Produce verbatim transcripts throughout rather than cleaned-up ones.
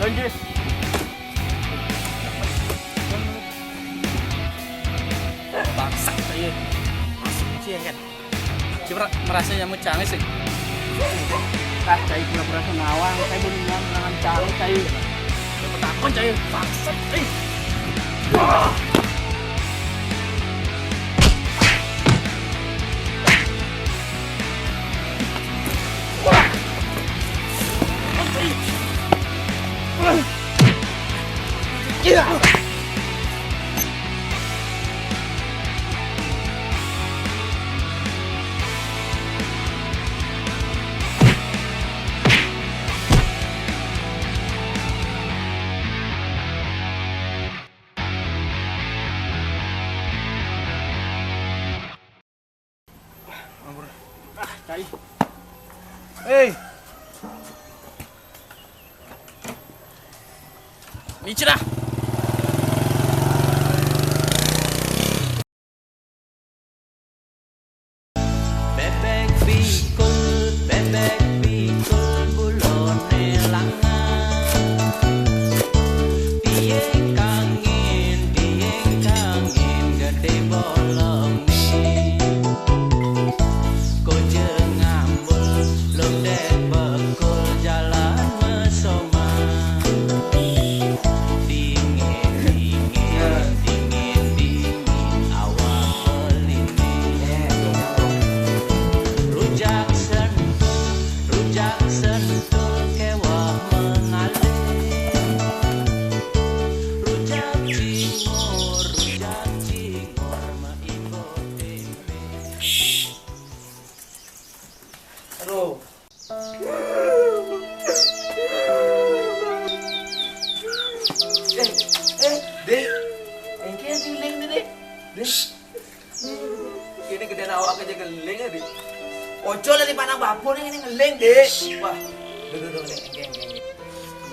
Bangsat aja. Masuk sih kan. Coba merasa yang mau cangis sih. Ah, cai pura-pura nawang, cai belum bilang dengan cangis, cai. Siapa takut, cai? Bangsat, eh. Ampun. Ah, cai. Hei. Micrah. Bébék pikul, bébék pikul, bulone lanang. Dieng kangin, dieng kangin, gedé bolongé. Kojé ngambul, londék bekul, jalan mesoma. Dingin, dingin, dingin, dingin, awak beliné. Rujak sentul, rujak sentul, kéweh mengalih. Rujak cingur, rujak cingur, meimbo témpé. Aduh. Eh, eh, Dé. Engké ngeling né, Dé. Dé. Ini gedé awak aja ngeling, Dé. Ojo lali panah bapun ini ngeling, Dé. Wah. Duh, duh, duh, ngeling, engké, engké, engké.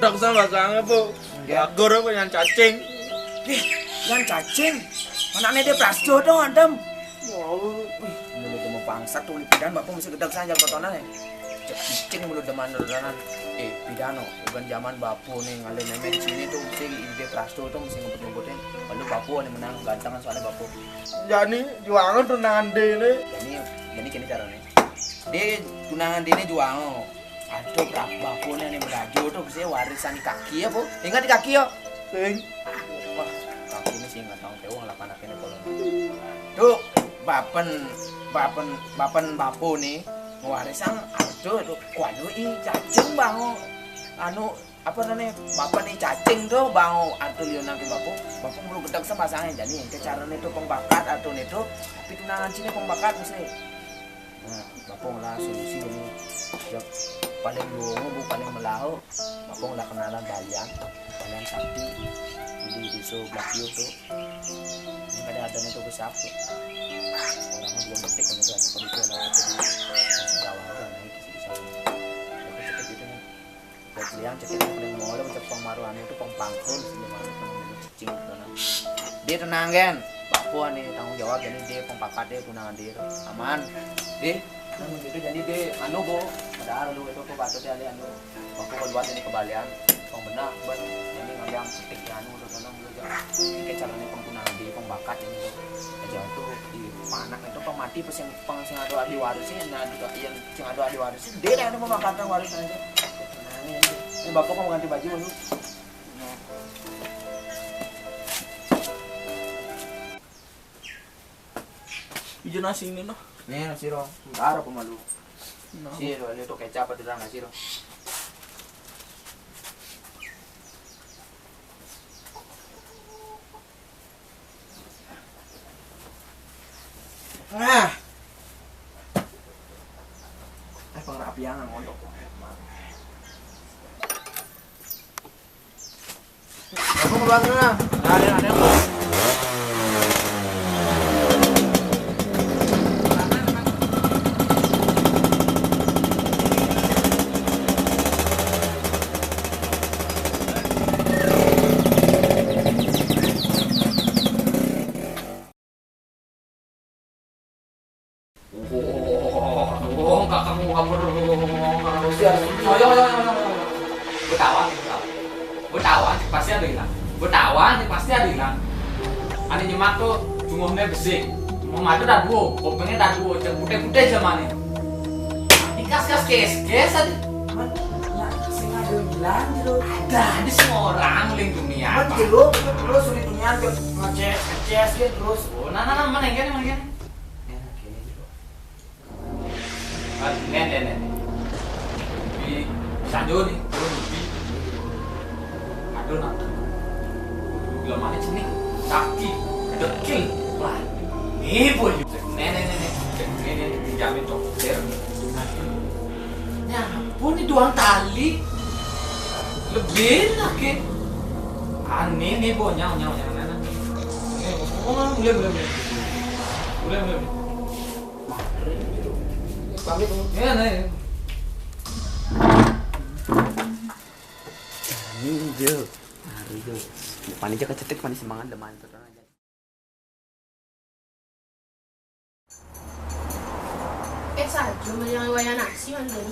Dak sama sange, Bu. Ya. Jagur apa yang cacing? Ih, yang cacing. Anaknya dia Prasto tuh, Antem. Wih, mulut demo bangsat tuh, pidan bapun mesti gedeg saja kotonan ya. Cek cicing mulut deman rodanan. Eh, pidan no, bukan zaman bapun nih, ngalih mémé di sini tuh mesti ide Prasto tuh mesti ngebut-ngebutin. Lalu bapun nih menang gantengan soalnya bapun. Jani juangan tunangan dé né. Jani, jani gini caranya. Dia tunangan dé né juangan. Aduh, bapun nih berajo tuh mesti warisan di kaki ya, Bu. Ingat di kaki ya? Sing. Wah, kaki ini sih nggak tahu, kayak wong lapan akhirnya kalau. Tuh, bapen, bapen, bapen bapun nih. Warisan, aduh, tuh, kuanu i cacing bango. Anu, apa namanya? Bapen i cacing tuh, bango. Aduh, liu nangke bapun. Bapun belum gedeg sama sange. Jadi, yang caranya tuh pembakat, aduh, nih tuh. Tapi tunangan sini pembakat mesti. Nah, bapun lah solusi ini. Ya, paling luwung, Bu, paling melaho. Bapun lah kenalan balian, balian sakti. Di desa Blakio tuh. Ini pada ada nih tuh besar tuh. Orangnya belum detik kan itu, kalau itu ada apa tuh. Masih jauh aja naik di sini. Tapi cepet gitu nih. Buat belian cetek yang paling mau ada, ucap pang maru anu tuh pang pangkul sih, maru pang cacing gitu nah. Dia tenang, Gen. Bapun nih tanggung jawab, jadi dia pang pakat dia tunangan dia. Aman. Dé. Nah, gitu jadi dé anu, Bu. Padahal lu itu tuh patut ya, anu. Waktu keluar ini kebalian, pang benar, ban ini ngambil setik ya, anu, udah tenang dulu aja. Ini caranya pang tunangan dia, pang bakat ini, Bu. Aja tuh di panak itu pang mati, pas yang pang sing ada ahli warisnya, nah juga yang sing ada ahli warisnya, dia yang ada memakatkan warisnya aja. Nah, ini, ini bapak mau ganti baju dulu. Nah. Ijo nasi ini noh. Nih, nasi ro. Sementara pemalu. Nah. Siro, ini tuh kecap atau nasi ro. Ah. Eh, pengen api yang ngontok. Aku keluar dulu lah. Nggak ada, nggak ada. Oh, kakakmu kabur. Siap. Ayo, ayo, ayo, ayo. Ketawa, ketawa. Mbok tawang, pasti ada ilang. Mbok tawang, pasti ada ilang. Ane nyemak tuh, jungguhne besik. Mau madu dah duo, kupingnya dah duo, cek putih-putih zamane. Ikas-kas kes-kes aja. Man, ya, sing ada ilang, jero. Ada, ada sing orang ling dunia, Man, Pak. Jero, terus sulit dunia, tuh, ngeces, ngeces, ya, terus. Oh, nah, nah, nah, mana yang kene, mana yang kene? Enak ini, jero. Ah, nih, nih, nih, nih. Di Sando nih, turun di. Aduh, nanti. Belum ada sini. Sakti, dekil. Wah, ini boy. Nih, nih, nih, nih. Nih, nih, nih, pinjamin dokter. Nah, pun ini doang tali. Lebih lagi. Aneh nih, boy. Nyau, nyau, nyau, nyau. Nih, oh, mulai, mulai, mulai. Mulai, mulai, mulai. Pamit, Om. Iya, nah, iya. Ini, Jo. Mari, Jo. Depan aja kecetik, manis semangat, depan terus aja. Eh, saja, mending wayah nasi, mending.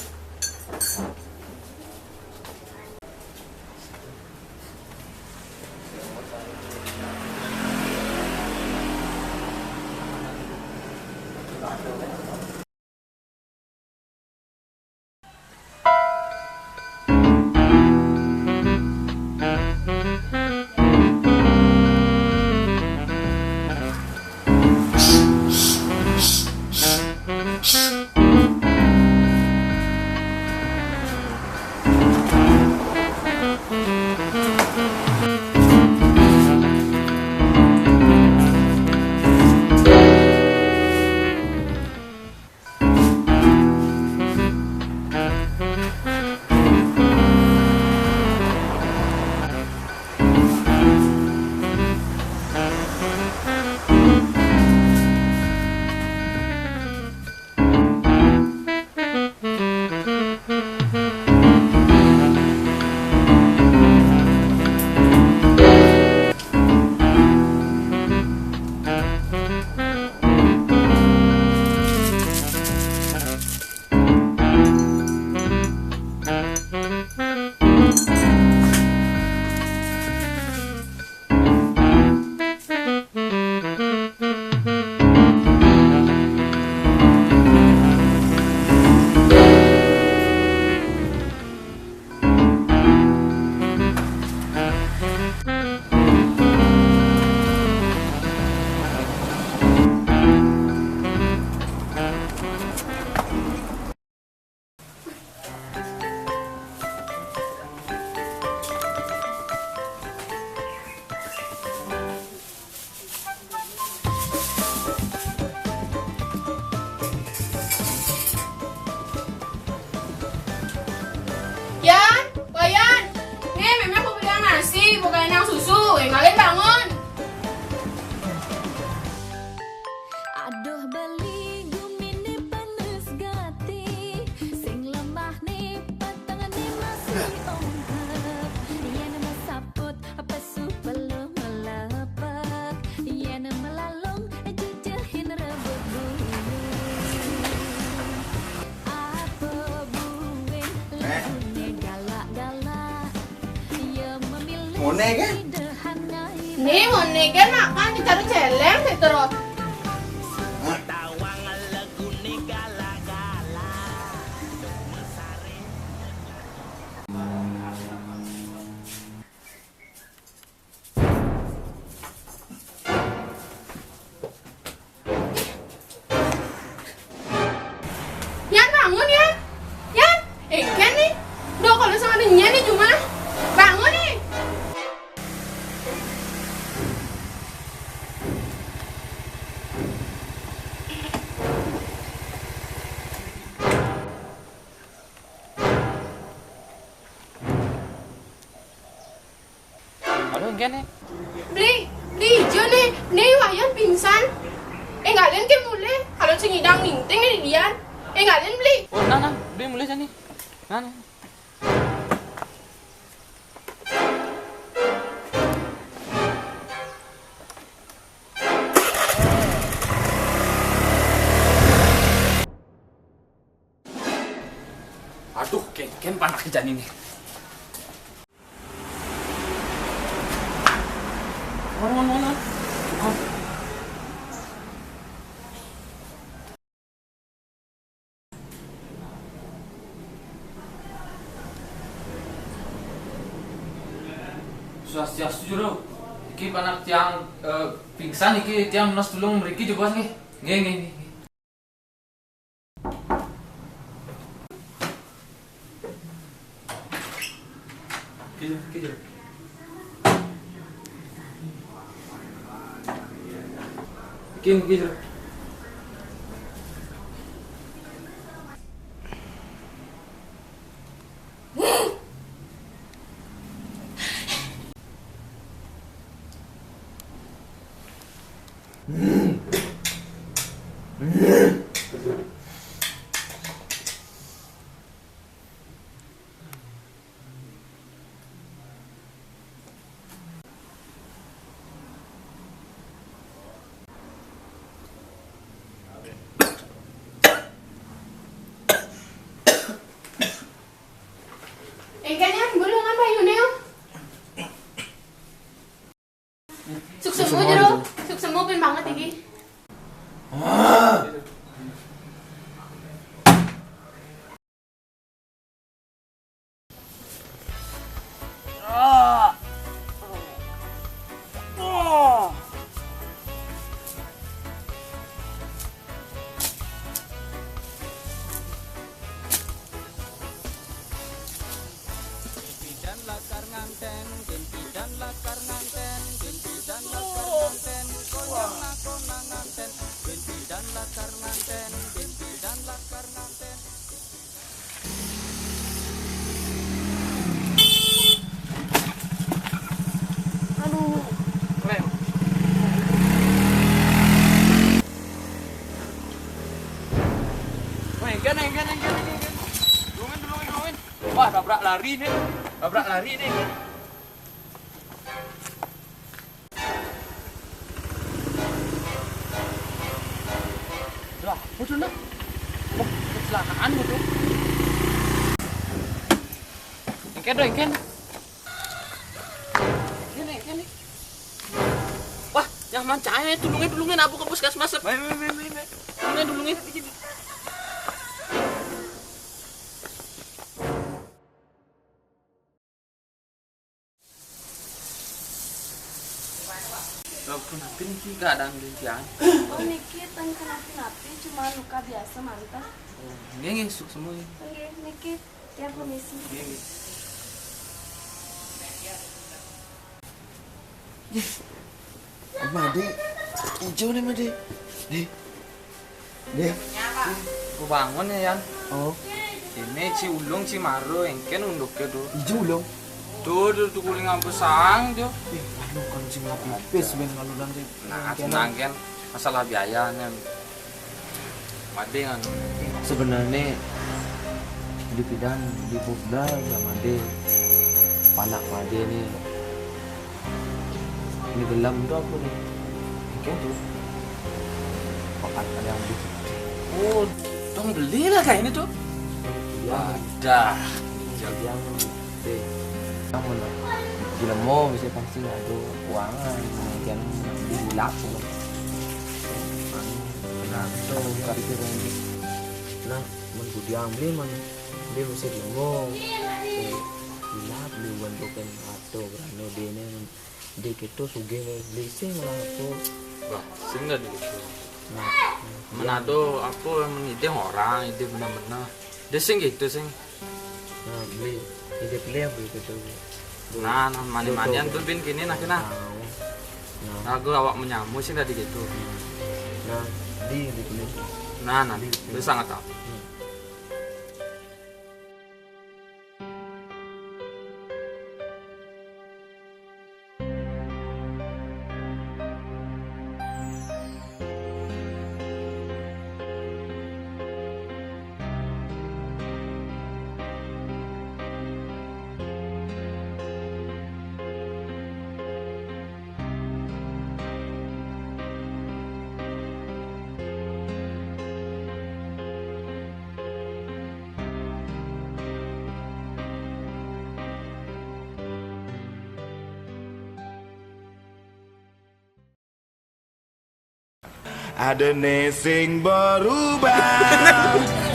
Yan, Wayan, nih, Meme aku bilang nasi, bukan nang susu. Yang kalian bangun. Aduh, beli gumine panas gati, sing lemah ne patengane masih ongkep. Yen mesaput pesu peluh melepek, yen melalung jejehin rebut bulu. Apa buin lagune galak-galak, ya memilih Ngene ke? Sederhana. Nih, ngene ke makan ditaruh celeng sik terus. Hah? Yan, bangun, Yan. Yan, eh, Ken nih. Duh, kalau sama dengan nih cuma. Bangun nih. Halo, Gen, eh? Beli, beli ijo nih, nih Wayan pingsan. Eh, ngalen ke mule, kalau sing idang ninting nih dian. Eh, ngalen beli. Oh, nah, nah, beli mule sini. Nah, nah. Aduh, Ken, Ken panak jani nih. Anu, anu, anu. Swastiastu, Juru. Iki panak tiang, eh, pingsan iki, tiang nunas tulung mriki, Juru Bos, nggih. Nggih, nggih, nggih, nggih. Oke, oke, Juru. Oke, oke, Juru. Engkén, Yan, gulung apa, Yunel? Suksma, Jero. Suksma, pin banget iki. Aduh, rem. Wah, engkén, engkén, engkén, engkén. Dulungin, dulungin, dulungin. Wah, tabrak lari nih. Tabrak lari nih. Lah, betul nah. Wah, kecelakaan betul. Engkén, engkén. Ini, ini. Wah, yang mancaya, tulungin, tulungin, apa ke puskesmas? Baik, baik, baik, baik, baik. Tulungin, tulungin. Loh, kenapa niki keadaan gantian? Oh, niki ten kenapa-napa, cuma luka biasa manten. Oh, nggih, nggih, suksma. Nggih, niki. Ya, permisi. Nggih, nggih. Made, ijo nih, Made. Nih. Nih. Ku bangun ya, Yan. Oh. Ini si ulung si maro engkén unduké tuh. Ijo ulung. Tuh, tuh, tuh kuling apa sang tuh. Eh, anu kan sing pipis ben ngalunan sing. Nah, engkén. Senang kan masalah biaya nih. Made kan. Sebenarnya di bidang di Bogda ya Made. Panak Made nih. Ini gelam itu apa nih? Kayak tuh. Pakan ada yang beli. Oh, dong belilah kayak ini tuh. Ya. Wadah. Yang deh. Yang mana? Gila mau bisa pasti ada keuangan, kemudian dilak tuh. Nah, itu kari-kari. Nah, men kudu diambil, men. Dia mesti demo. Eh, gila, beli uang token atau berano dia ini, men. Dia gitu sugih, men. Beli sing lah aku. Wah, sing dah gitu. Nah, men ado apa men ide orang, ide benar-benar. Dia sing gitu, sing. Nah, beli. Ide beli apa gitu. Nah, nah, mani-manian tuh bin kini nah kena. Nah, aku awak menyamu sing tadi gitu. Nah, di, di kulit. Nah, nah, itu sangat apa? Ada ne sing berubah.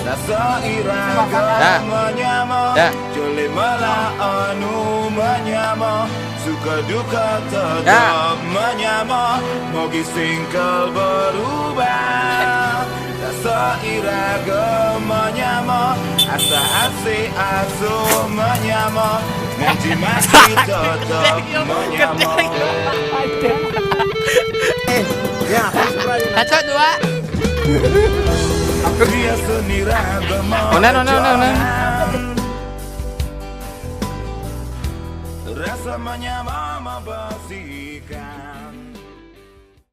Rasa ira ga menyama. Cule malah anu menyama. Suka duka tetap menyama. Mogi singkal berubah. Rasa ira ga menyama. Asa asih asuh menyama. Ngaji mati tetap menyama. Satu, dua. Biasa ni raga mau. Onan, onan, onan, onan. Rasa menyama membasikan.